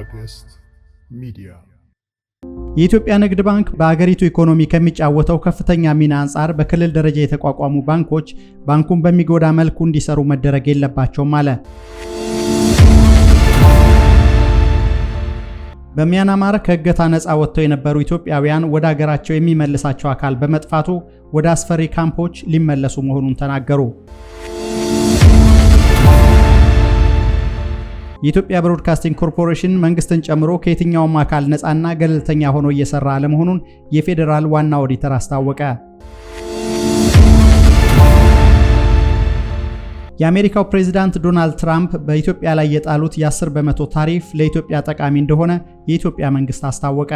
ማግስት ሚዲያ። የኢትዮጵያ ንግድ ባንክ በአገሪቱ ኢኮኖሚ ከሚጫወተው ከፍተኛ ሚና አንጻር በክልል ደረጃ የተቋቋሙ ባንኮች ባንኩን በሚጎዳ መልኩ እንዲሰሩ መደረግ የለባቸውም አለ። በሚያንማር ከእገታ ነፃ ወጥተው የነበሩ ኢትዮጵያውያን ወደ አገራቸው የሚመልሳቸው አካል በመጥፋቱ ወደ አስፈሪ ካምፖች ሊመለሱ መሆኑን ተናገሩ። የኢትዮጵያ ብሮድካስቲንግ ኮርፖሬሽን መንግስትን ጨምሮ ከየትኛውም አካል ነፃና ገለልተኛ ሆኖ እየሰራ አለመሆኑን የፌዴራል ዋና ኦዲተር አስታወቀ። የአሜሪካው ፕሬዝዳንት ዶናልድ ትራምፕ በኢትዮጵያ ላይ የጣሉት የ10% ታሪፍ ለኢትዮጵያ ጠቃሚ እንደሆነ የኢትዮጵያ መንግስት አስታወቀ።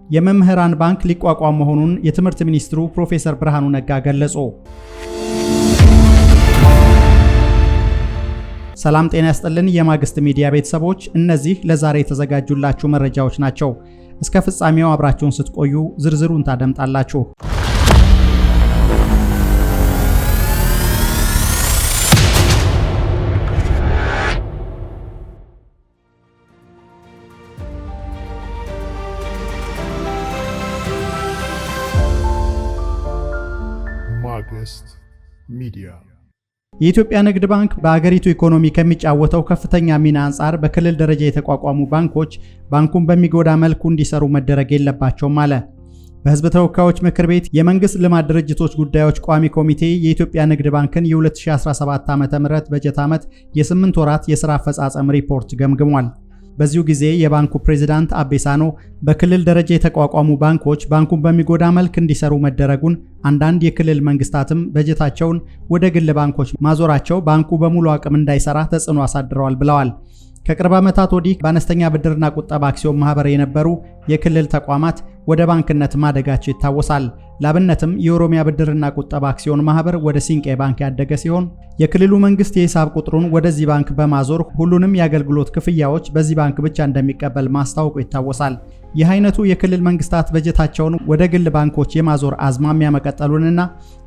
የመምህራን ባንክ ሊቋቋም መሆኑን የትምህርት ሚኒስትሩ ፕሮፌሰር ብርሃኑ ነጋ ገለጹ። ሰላም ጤና ያስጥልን የማግስት ሚዲያ ቤተሰቦች፣ እነዚህ ለዛሬ የተዘጋጁላችሁ መረጃዎች ናቸው። እስከ ፍጻሜው አብራችሁን ስትቆዩ ዝርዝሩን ታደምጣላችሁ። ማግስት ሚዲያ። የኢትዮጵያ ንግድ ባንክ በአገሪቱ ኢኮኖሚ ከሚጫወተው ከፍተኛ ሚና አንጻር በክልል ደረጃ የተቋቋሙ ባንኮች ባንኩን በሚጎዳ መልኩ እንዲሰሩ መደረግ የለባቸውም አለ። በሕዝብ ተወካዮች ምክር ቤት የመንግስት ልማት ድርጅቶች ጉዳዮች ቋሚ ኮሚቴ የኢትዮጵያ ንግድ ባንክን የ2017 ዓ.ም በጀት ዓመት የ8 ወራት የሥራ አፈጻጸም ሪፖርት ገምግሟል። በዚሁ ጊዜ የባንኩ ፕሬዝዳንት አቤ ሳኖ በክልል ደረጃ የተቋቋሙ ባንኮች ባንኩን በሚጎዳ መልክ እንዲሰሩ መደረጉን፣ አንዳንድ የክልል መንግስታትም በጀታቸውን ወደ ግል ባንኮች ማዞራቸው ባንኩ በሙሉ አቅም እንዳይሰራ ተጽዕኖ አሳድረዋል ብለዋል። ከቅርብ ዓመታት ወዲህ በአነስተኛ ብድርና ቁጠባ አክሲዮን ማህበር የነበሩ የክልል ተቋማት ወደ ባንክነት ማደጋቸው ይታወሳል። ላብነትም የኦሮሚያ ብድርና ቁጠባ አክሲዮን ማህበር ወደ ሲንቄ ባንክ ያደገ ሲሆን የክልሉ መንግስት የሂሳብ ቁጥሩን ወደዚህ ባንክ በማዞር ሁሉንም የአገልግሎት ክፍያዎች በዚህ ባንክ ብቻ እንደሚቀበል ማስታወቁ ይታወሳል። ይህ አይነቱ የክልል መንግስታት በጀታቸውን ወደ ግል ባንኮች የማዞር አዝማሚያ መቀጠሉንና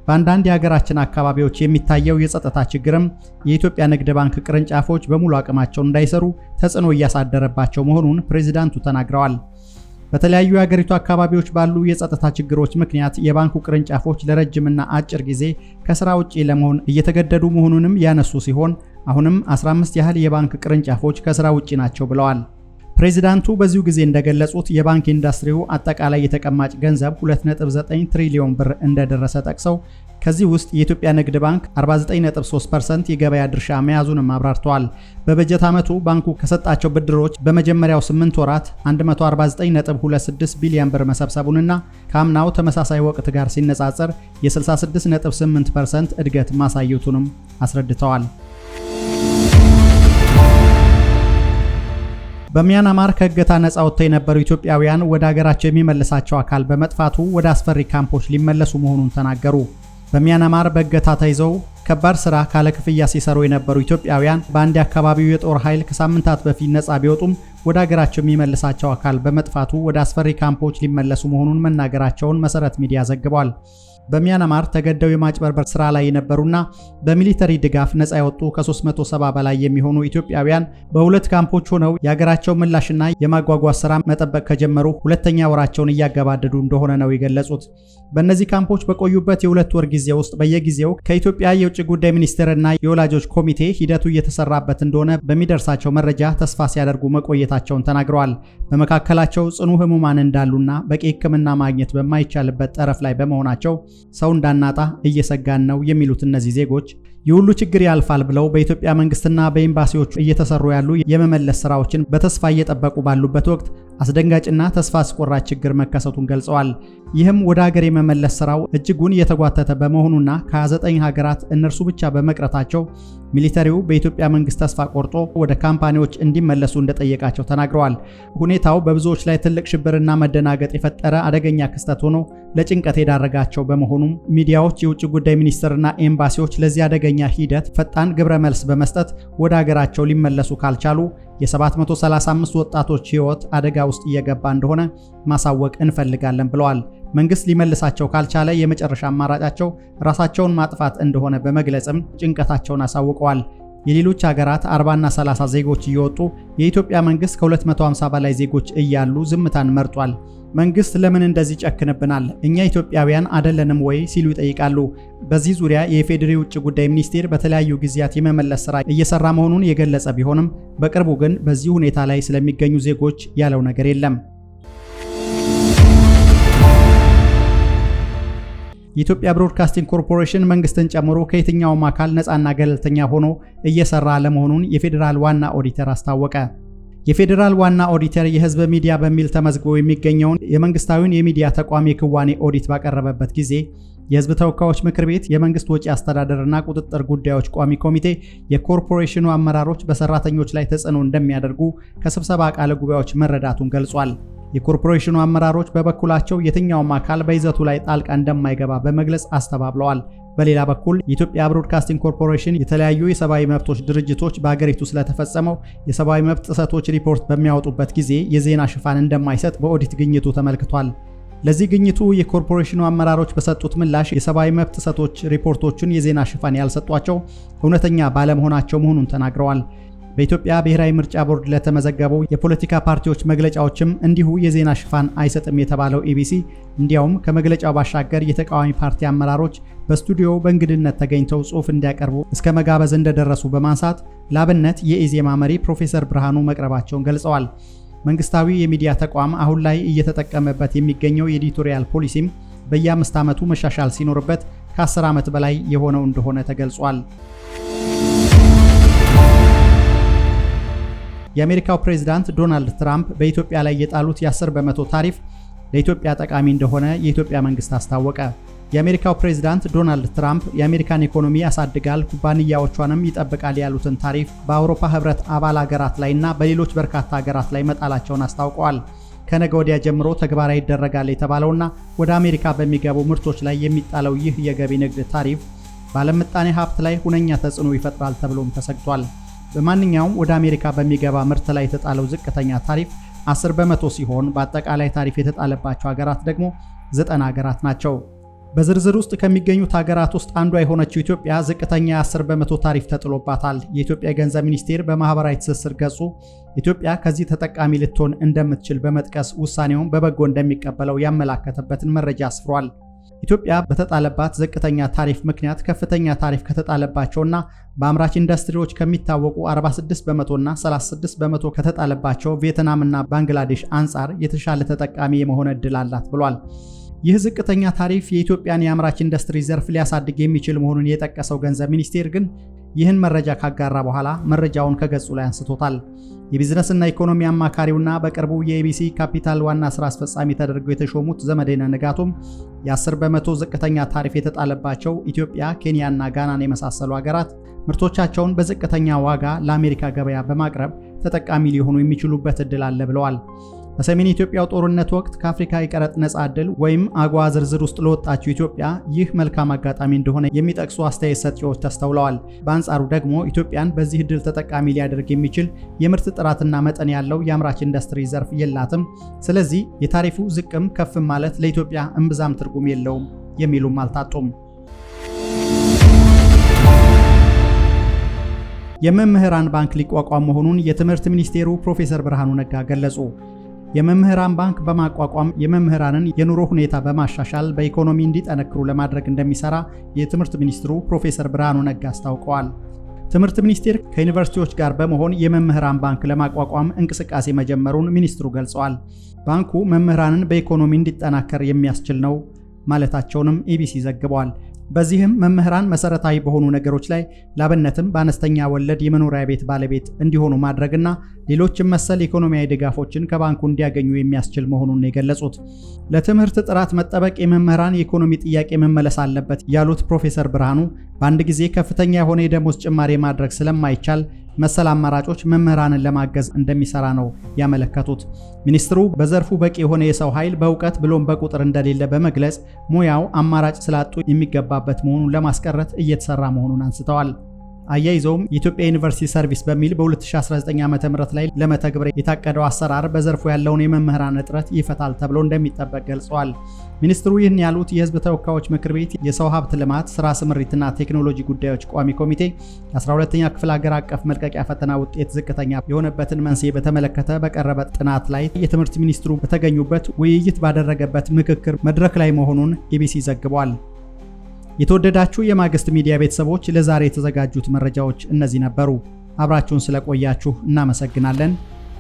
በአንዳንድ የሀገራችን አካባቢዎች የሚታየው የጸጥታ ችግርም የኢትዮጵያ ንግድ ባንክ ቅርንጫፎች በሙሉ አቅማቸው እንዳይሰሩ ተጽዕኖ እያሳደረባቸው መሆኑን ፕሬዚዳንቱ ተናግረዋል። በተለያዩ የሀገሪቱ አካባቢዎች ባሉ የጸጥታ ችግሮች ምክንያት የባንኩ ቅርንጫፎች ለረጅምና አጭር ጊዜ ከስራ ውጪ ለመሆን እየተገደዱ መሆኑንም ያነሱ ሲሆን አሁንም 15 ያህል የባንክ ቅርንጫፎች ከስራ ውጪ ናቸው ብለዋል። ፕሬዚዳንቱ በዚሁ ጊዜ እንደገለጹት የባንክ ኢንዱስትሪው አጠቃላይ የተቀማጭ ገንዘብ 2.9 ትሪሊዮን ብር እንደደረሰ ጠቅሰው ከዚህ ውስጥ የኢትዮጵያ ንግድ ባንክ 49.3% የገበያ ድርሻ መያዙንም አብራርተዋል። በበጀት ዓመቱ ባንኩ ከሰጣቸው ብድሮች በመጀመሪያው 8 ወራት 149.26 ቢሊዮን ብር መሰብሰቡንና ከአምናው ተመሳሳይ ወቅት ጋር ሲነጻጸር የ66.8% እድገት ማሳየቱንም አስረድተዋል። በሚያንማር ከእገታ ነፃ ወጥተው የነበሩ ኢትዮጵያውያን ወደ አገራቸው የሚመልሳቸው አካል በመጥፋቱ ወደ አስፈሪ ካምፖች ሊመለሱ መሆኑን ተናገሩ። በሚያንማር በእገታ ተይዘው ከባድ ስራ ካለ ክፍያ ሲሰሩ የነበሩ ኢትዮጵያውያን በአንድ የአካባቢው የጦር ኃይል ከሳምንታት በፊት ነፃ ቢወጡም ወደ አገራቸው የሚመልሳቸው አካል በመጥፋቱ ወደ አስፈሪ ካምፖች ሊመለሱ መሆኑን መናገራቸውን መሰረት ሚዲያ ዘግቧል። በሚያንማር ተገደው የማጭበርበር ስራ ላይ የነበሩና በ military ድጋፍ ነፃ የወጡ ከ370 በላይ የሚሆኑ ኢትዮጵያውያን በሁለት ካምፖች ሆነው የሀገራቸው ምላሽና የማጓጓዝ ስራ መጠበቅ ከጀመሩ ሁለተኛ ወራቸውን እያገባደዱ እንደሆነ ነው የገለጹት። በእነዚህ ካምፖች በቆዩበት የ2 ወር ጊዜ ውስጥ በየጊዜው ከኢትዮጵያ የውጭ ጉዳይ ሚኒስቴርና የወላጆች ኮሚቴ ሂደቱ እየተሰራበት እንደሆነ በሚደርሳቸው መረጃ ተስፋ ሲያደርጉ መቆየታቸውን ተናግረዋል። በመካከላቸው ጽኑ ህሙማን እንዳሉና በቂ ሕክምና ማግኘት በማይቻልበት ጠረፍ ላይ በመሆናቸው ሰው እንዳናጣ እየሰጋን ነው የሚሉት እነዚህ ዜጎች የሁሉ ችግር ያልፋል ብለው በኢትዮጵያ መንግስትና በኤምባሲዎቹ እየተሰሩ ያሉ የመመለስ ስራዎችን በተስፋ እየጠበቁ ባሉበት ወቅት አስደንጋጭና ተስፋ አስቆራጭ ችግር መከሰቱን ገልጸዋል። ይህም ወደ ሀገር የመመለስ ስራው እጅጉን እየተጓተተ በመሆኑና ከ29 ሀገራት እነርሱ ብቻ በመቅረታቸው military ው በኢትዮጵያ መንግስት ተስፋ ቆርጦ ወደ company ዎች እንዲመለሱ እንደጠየቃቸው ተናግረዋል። ሁኔታው በብዙዎች ላይ ትልቅ ሽብርና መደናገጥ የፈጠረ አደገኛ ክስተት ሆኖ ለጭንቀት የዳረጋቸው በመሆኑም ሚዲያዎች፣ የውጭ ጉዳይ ሚኒስቴርና ኤምባሲዎች ለዚህ አደገኛ ሂደት ፈጣን ግብረ መልስ በመስጠት ወደ ሀገራቸው ሊመለሱ ካልቻሉ የ735 ወጣቶች ሕይወት አደጋ ውስጥ እየገባ እንደሆነ ማሳወቅ እንፈልጋለን ብለዋል። መንግስት ሊመልሳቸው ካልቻለ የመጨረሻ አማራጫቸው ራሳቸውን ማጥፋት እንደሆነ በመግለጽም ጭንቀታቸውን አሳውቀዋል። የሌሎች ሀገራት 40ና 30 ዜጎች እየወጡ የኢትዮጵያ መንግስት ከ250 በላይ ዜጎች እያሉ ዝምታን መርጧል። መንግስት ለምን እንደዚህ ጨክንብናል? እኛ ኢትዮጵያውያን አደለንም ወይ? ሲሉ ይጠይቃሉ። በዚህ ዙሪያ የኢፌዴሪ ውጭ ጉዳይ ሚኒስቴር በተለያዩ ጊዜያት የመመለስ ስራ እየሰራ መሆኑን የገለጸ ቢሆንም በቅርቡ ግን በዚህ ሁኔታ ላይ ስለሚገኙ ዜጎች ያለው ነገር የለም። የኢትዮጵያ ብሮድካስቲንግ ኮርፖሬሽን መንግስትን ጨምሮ ከየትኛውም አካል ነፃና ገለልተኛ ሆኖ እየሰራ አለመሆኑን የፌዴራል ዋና ኦዲተር አስታወቀ። የፌዴራል ዋና ኦዲተር የህዝብ ሚዲያ በሚል ተመዝግቦ የሚገኘውን የመንግስታዊውን የሚዲያ ተቋም የክዋኔ ኦዲት ባቀረበበት ጊዜ የህዝብ ተወካዮች ምክር ቤት የመንግስት ወጪ አስተዳደርና ቁጥጥር ጉዳዮች ቋሚ ኮሚቴ የኮርፖሬሽኑ አመራሮች በሰራተኞች ላይ ተጽዕኖ እንደሚያደርጉ ከስብሰባ ቃለ ጉባኤዎች መረዳቱን ገልጿል። የኮርፖሬሽኑ አመራሮች በበኩላቸው የትኛውም አካል በይዘቱ ላይ ጣልቃ እንደማይገባ በመግለጽ አስተባብለዋል። በሌላ በኩል የኢትዮጵያ ብሮድካስቲንግ ኮርፖሬሽን የተለያዩ የሰብአዊ መብቶች ድርጅቶች በአገሪቱ ስለተፈጸመው የሰብአዊ መብት ጥሰቶች ሪፖርት በሚያወጡበት ጊዜ የዜና ሽፋን እንደማይሰጥ በኦዲት ግኝቱ ተመልክቷል። ለዚህ ግኝቱ የኮርፖሬሽኑ አመራሮች በሰጡት ምላሽ የሰብአዊ መብት ጥሰቶች ሪፖርቶችን የዜና ሽፋን ያልሰጧቸው እውነተኛ ባለመሆናቸው መሆኑን ተናግረዋል። በኢትዮጵያ ብሔራዊ ምርጫ ቦርድ ለተመዘገቡ የፖለቲካ ፓርቲዎች መግለጫዎችም እንዲሁ የዜና ሽፋን አይሰጥም የተባለው ኢቢሲ እንዲያውም ከመግለጫው ባሻገር የተቃዋሚ ፓርቲ አመራሮች በስቱዲዮ በእንግድነት ተገኝተው ጽሑፍ እንዲያቀርቡ እስከ መጋበዝ እንደደረሱ በማንሳት ላብነት የኢዜማ መሪ ፕሮፌሰር ብርሃኑ መቅረባቸውን ገልጸዋል። መንግስታዊ የሚዲያ ተቋም አሁን ላይ እየተጠቀመበት የሚገኘው የኤዲቶሪያል ፖሊሲም በየአምስት ዓመቱ መሻሻል ሲኖርበት ከ10 ዓመት በላይ የሆነው እንደሆነ ተገልጿል። የአሜሪካው ፕሬዝዳንት ዶናልድ ትራምፕ በኢትዮጵያ ላይ የጣሉት የ10% ታሪፍ ለኢትዮጵያ ጠቃሚ እንደሆነ የኢትዮጵያ መንግስት አስታወቀ። የአሜሪካው ፕሬዝዳንት ዶናልድ ትራምፕ የአሜሪካን ኢኮኖሚ ያሳድጋል፣ ኩባንያዎቿንም ይጠብቃል ያሉትን ታሪፍ በአውሮፓ ህብረት አባል ሀገራት ላይና በሌሎች በርካታ ሀገራት ላይ መጣላቸውን አስታውቀዋል። ከነገ ወዲያ ጀምሮ ተግባራዊ ይደረጋል የተባለውና ወደ አሜሪካ በሚገቡ ምርቶች ላይ የሚጣለው ይህ የገቢ ንግድ ታሪፍ በዓለም ምጣኔ ሀብት ላይ ሁነኛ ተጽዕኖ ይፈጥራል ተብሎም ተሰግቷል። በማንኛውም ወደ አሜሪካ በሚገባ ምርት ላይ የተጣለው ዝቅተኛ ታሪፍ 10% ሲሆን በአጠቃላይ ታሪፍ የተጣለባቸው ሀገራት ደግሞ 90 ሀገራት ናቸው። በዝርዝር ውስጥ ከሚገኙት ሀገራት ውስጥ አንዷ የሆነችው ኢትዮጵያ ዝቅተኛ 10% ታሪፍ ተጥሎባታል። የኢትዮጵያ የገንዘብ ሚኒስቴር በማህበራዊ ትስስር ገጹ ኢትዮጵያ ከዚህ ተጠቃሚ ልትሆን እንደምትችል በመጥቀስ ውሳኔውን በበጎ እንደሚቀበለው ያመላከተበትን መረጃ አስፍሯል። ኢትዮጵያ በተጣለባት ዝቅተኛ ታሪፍ ምክንያት ከፍተኛ ታሪፍ ከተጣለባቸውና በአምራች ኢንዱስትሪዎች ከሚታወቁ 46% እና 36% ከተጣለባቸው ቪየትናምና ባንግላዴሽ አንጻር የተሻለ ተጠቃሚ የመሆን ዕድል አላት ብሏል። ይህ ዝቅተኛ ታሪፍ የኢትዮጵያን የአምራች ኢንዱስትሪ ዘርፍ ሊያሳድግ የሚችል መሆኑን የጠቀሰው ገንዘብ ሚኒስቴር ግን ይህን መረጃ ካጋራ በኋላ መረጃውን ከገጹ ላይ አንስቶታል። የቢዝነስና ኢኮኖሚ አማካሪውና በቅርቡ የኢቢሲ ካፒታል ዋና ስራ አስፈጻሚ ተደርገው የተሾሙት ዘመዴነህ ንጋቱም የ10% ዝቅተኛ ታሪፍ የተጣለባቸው ኢትዮጵያ፣ ኬንያና ጋናን የመሳሰሉ ሀገራት ምርቶቻቸውን በዝቅተኛ ዋጋ ለአሜሪካ ገበያ በማቅረብ ተጠቃሚ ሊሆኑ የሚችሉበት ዕድል አለ ብለዋል። በሰሜን ኢትዮጵያው ጦርነት ወቅት ከአፍሪካ የቀረጥ ነጻ ዕድል ወይም አጎዋ ዝርዝር ውስጥ ለወጣችው ኢትዮጵያ ይህ መልካም አጋጣሚ እንደሆነ የሚጠቅሱ አስተያየት ሰጪዎች ተስተውለዋል። በአንጻሩ ደግሞ ኢትዮጵያን በዚህ ዕድል ተጠቃሚ ሊያደርግ የሚችል የምርት ጥራትና መጠን ያለው የአምራች ኢንዱስትሪ ዘርፍ የላትም። ስለዚህ የታሪፉ ዝቅም ከፍም ማለት ለኢትዮጵያ እምብዛም ትርጉም የለውም የሚሉም አልታጡም። የመምህራን ባንክ ሊቋቋም መሆኑን የትምህርት ሚኒስቴሩ ፕሮፌሰር ብርሃኑ ነጋ ገለጹ። የመምህራን ባንክ በማቋቋም የመምህራንን የኑሮ ሁኔታ በማሻሻል በኢኮኖሚ እንዲጠነክሩ ለማድረግ እንደሚሰራ የትምህርት ሚኒስትሩ ፕሮፌሰር ብርሃኑ ነጋ አስታውቀዋል። ትምህርት ሚኒስቴር ከዩኒቨርሲቲዎች ጋር በመሆን የመምህራን ባንክ ለማቋቋም እንቅስቃሴ መጀመሩን ሚኒስትሩ ገልጸዋል። ባንኩ መምህራንን በኢኮኖሚ እንዲጠናከር የሚያስችል ነው ማለታቸውንም ኢቢሲ ዘግቧል። በዚህም መምህራን መሰረታዊ በሆኑ ነገሮች ላይ ላብነትም በአነስተኛ ወለድ የመኖሪያ ቤት ባለቤት እንዲሆኑ ማድረግና ሌሎችም መሰል ኢኮኖሚያዊ ድጋፎችን ከባንኩ እንዲያገኙ የሚያስችል መሆኑን የገለጹት ለትምህርት ጥራት መጠበቅ የመምህራን የኢኮኖሚ ጥያቄ መመለስ አለበት ያሉት ፕሮፌሰር ብርሃኑ በአንድ ጊዜ ከፍተኛ የሆነ የደሞዝ ጭማሪ ማድረግ ስለማይቻል መሰል አማራጮች መምህራንን ለማገዝ እንደሚሰራ ነው ያመለከቱት። ሚኒስትሩ በዘርፉ በቂ የሆነ የሰው ኃይል በእውቀት ብሎም በቁጥር እንደሌለ በመግለጽ ሙያው አማራጭ ስላጡ የሚገባበት መሆኑን ለማስቀረት እየተሰራ መሆኑን አንስተዋል። አያይዘውም የኢትዮጵያ ዩኒቨርሲቲ ሰርቪስ በሚል በ2019 ዓ.ም ላይ ለመተግበር የታቀደው አሰራር በዘርፉ ያለውን የመምህራን እጥረት ይፈታል ተብሎ እንደሚጠበቅ ገልጸዋል። ሚኒስትሩ ይህን ያሉት የሕዝብ ተወካዮች ምክር ቤት የሰው ሀብት ልማት ስራ ስምሪትና ቴክኖሎጂ ጉዳዮች ቋሚ ኮሚቴ የ12ኛ ክፍል ሀገር አቀፍ መልቀቂያ ፈተና ውጤት ዝቅተኛ የሆነበትን መንስኤ በተመለከተ በቀረበ ጥናት ላይ የትምህርት ሚኒስትሩ በተገኙበት ውይይት ባደረገበት ምክክር መድረክ ላይ መሆኑን ኢቢሲ ዘግቧል። የተወደዳችሁ የማግስት ሚዲያ ቤተሰቦች፣ ለዛሬ የተዘጋጁት መረጃዎች እነዚህ ነበሩ። አብራችሁን ስለቆያችሁ እናመሰግናለን።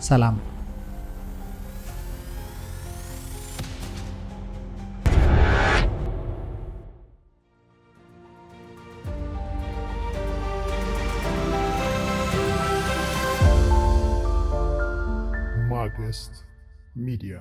ሰላም። ማግስት ሚዲያ.